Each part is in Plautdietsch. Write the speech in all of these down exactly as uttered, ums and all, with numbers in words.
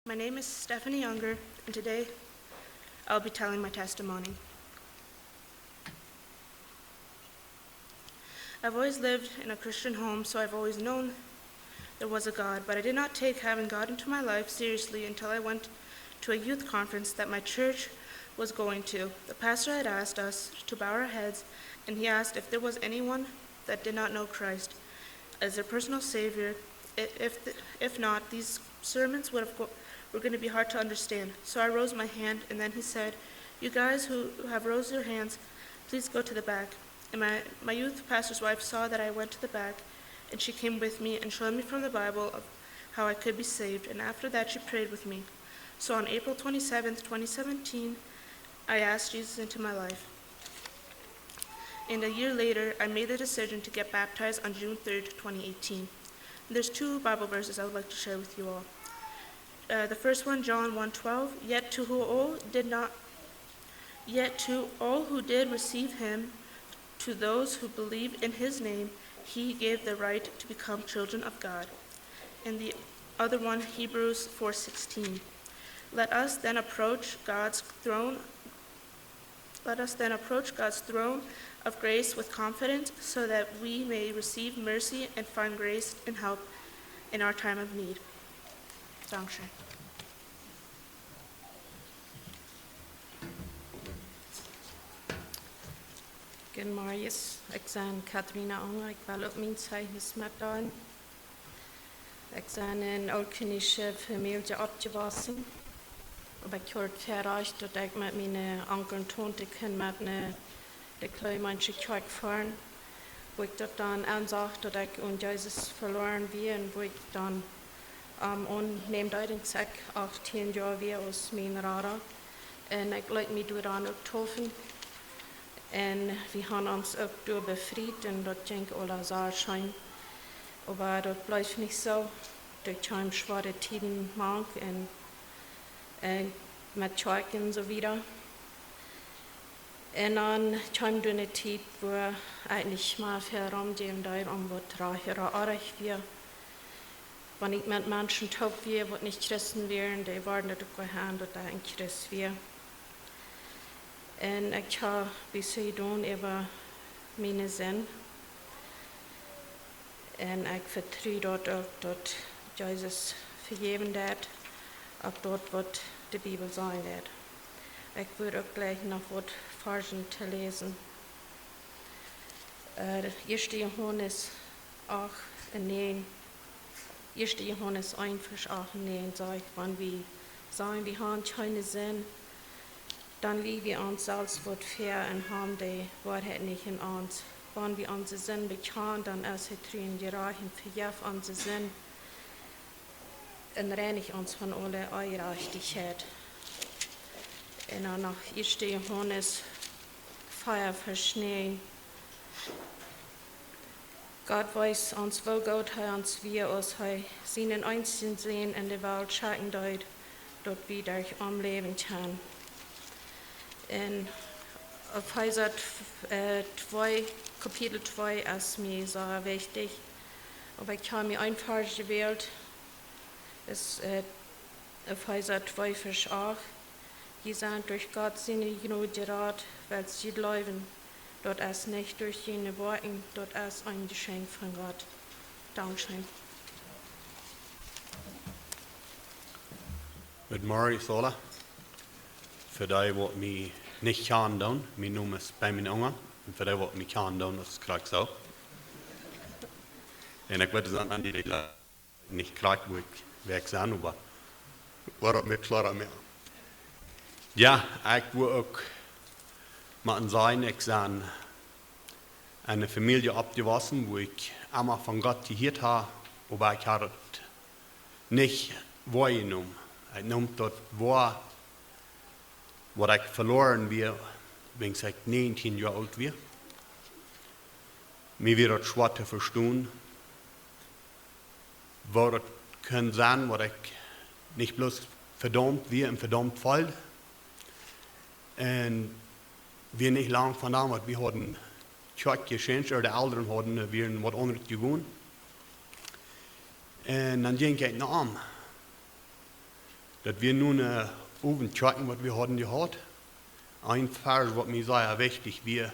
My name is Stephanie Younger, and today I'll be telling my testimony. I've always lived in a Christian home, so I've always known there was a God, but I did not take having God into my life seriously until I went to a youth conference that my church was going to. The pastor had asked us to bow our heads, and he asked if there was anyone that did not know Christ as their personal Savior. I- If, th- if not, these sermons would have go- were going to be hard to understand. So I rose my hand, and then he said, "You guys who have raised your hands, please go to the back." And my, my youth pastor's wife saw that I went to the back, and she came with me and showed me from the Bible of how I could be saved. And after that, she prayed with me. So on April twenty-seventh, twenty seventeen, I asked Jesus into my life. And a year later, I made the decision to get baptized on June third, twenty eighteen. There's two Bible verses I would like to share with you all. Uh, the first one, John one twelve. Yet to who all did not, yet to all who did receive him, to those who believe in his name, he gave the right to become children of God. And the other one, Hebrews four sixteen. Let us then approach God's throne Let us then approach God's throne of grace with confidence so that we may receive mercy and find grace and help in our time of need. Dankeschön. Goodemorjes, ekj sie Katharina Unger, ekj well uk mien Zeichnis metdeelen. Ekj sie en ooltkolonische Famielje oppjewossen. Oba ekj haud daut Rajcht, daut ekj met miene Onkel un Taunte kunn met no de Kleemenschekjoakj foaren, wua ekj daut dan ensach, daut ekj aun Jesus veloaren wia un wua ekj dan, ähm, aun nämen deed, aus ekj achtieen Joa wia, aus mien Rada. Un ekj leet mie doa dan uk deepen. Un wie haben ons uk doa befriet un daut jinkj aula sea scheen. Oba daut bleef nich soo. Doa kjeemen schwoare Tieden mank un, un met Kjoakj un soo wieda. Un dan kjeem doa eene Tiet, wua ekj nich mea väl Rum jäwen deed om waut rajcht ooda oajch wia. Wan ekj met Menschen toop wia, waut nich Christen wieren, dee worden daut uk aun, daut ekj een Christ wia. Un ekj hab Buße jedonen äwa miene Sind. Un ekj vetru daut uk, daut Jesus vejäwen deed, uk daut, waut de Bibel sajen deed. Ekj wudd uk jlikj noch waut Varzen to läsen. Äh, ieeschte Johanes acht un näajen, ieeschte Johanes eent, Varsch acht un näajen sajcht, wan wie sajen, wie haben kjeene Sind, dan läajen wie ons selfst waut väa un haben de Woarheit nich en ons. Wan wie onse Sind bekjanen, dan es hee tru un jerajcht un vejeft onse Sind un reinicht ons von aule Onjerajchtichkjeit. Un dan noch ieeschte Johanes vea, Varsch näajen. Gott wees ons, woo goot hee ons wia, aus hee sienen eensjen Sän en de Welt schekjen deed, daut wie derch am läwen kjennen. En Efeesa, äh, twee, Kapitel twee es mie sea wichtich. Oba ekj hab mie een Varsch jewält. Es, äh, Efeesa twee, Varsch acht. Jie sent derch Gott siene Jnod jerat, wiels jie jleewen. Daut es nich derch june Woakjen, daut es een Jeschenkj von Gott. Dankscheen. Goodemorjes aula. Fa dee, waut mie nich kjanen doonen, mien Nomen es Benjamin Unger. Un fa dee, waut mie kjanen doonen, daut es krakjt soo. Un ekj weet, et sent aundre, dee nich krakjt, wua ekj, wäa ekj sie, oba woat daut mie kloara moaken. Jo, ekj wudd uk mau sajen, ekj sie en eene Famielje oppjewossen, wua ekj emma von Gott jehieet hab, oba ekj hab et nich woajenomen. Ekj neem daut woa, waut ekj veloaren wia, wan ekj näajentieen Joa oolt wia. Mie wia daut schwoa to vestonen, woo daut kunn sennen, waut ekj nich bloos vedaumt wia un vedaumt feeld. Un wia nich lang von doa, waut wie hauden Kjoakj jechanjt, ooda de Elren hauden, äh, wieren waut aundret jewont. Un dan jinkj ekj no am. Daut wia nu een Owentschekjen, waut wie hauden jehaut. Een Varsch, waut mie sea wichtich wia,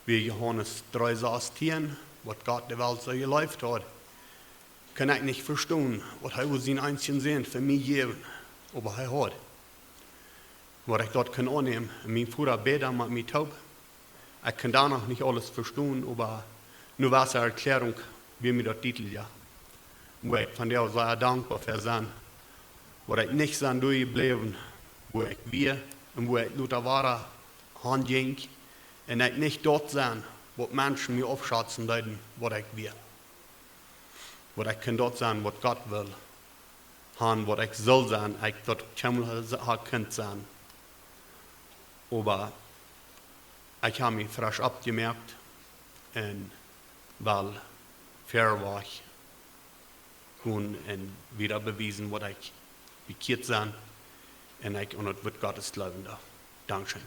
wia Johanes dree sastieen: Waut Gott de Welt soo jeleeft haud, kunn ekj nich vestonen, waut hee wull sienen eensjen Sän fa mie jäwen, oba hee haud. Waut ekj daut kunn aunnämen, un mien Voda bäd met mie toop. Ekj kunn doa noch nich aules vestonen, oba no dise Erkjläarunk wia mie daut dietlich, jo. Wua ekj vondoag sea dankboa fa sie, waut ekj nich sie doa jebläwen, wua ekj wia, un wua ekj lota wada han jinkj, un ekj nich daut sie, waut Menschen mie aufschazen deeden, waut ekj wia. Waut ekj kunn daut sie, waut Gott wull han, waut ekj sull sie, ekj daut kjeenmol ha kunt sie. Oba ekj ha mie fresch oppjemoakt un well verwoat gonen un wieda bewiesen, waut ekj bekjieet sie un ekj aun daut Wuat Gottes jleewen doo. Dankscheen.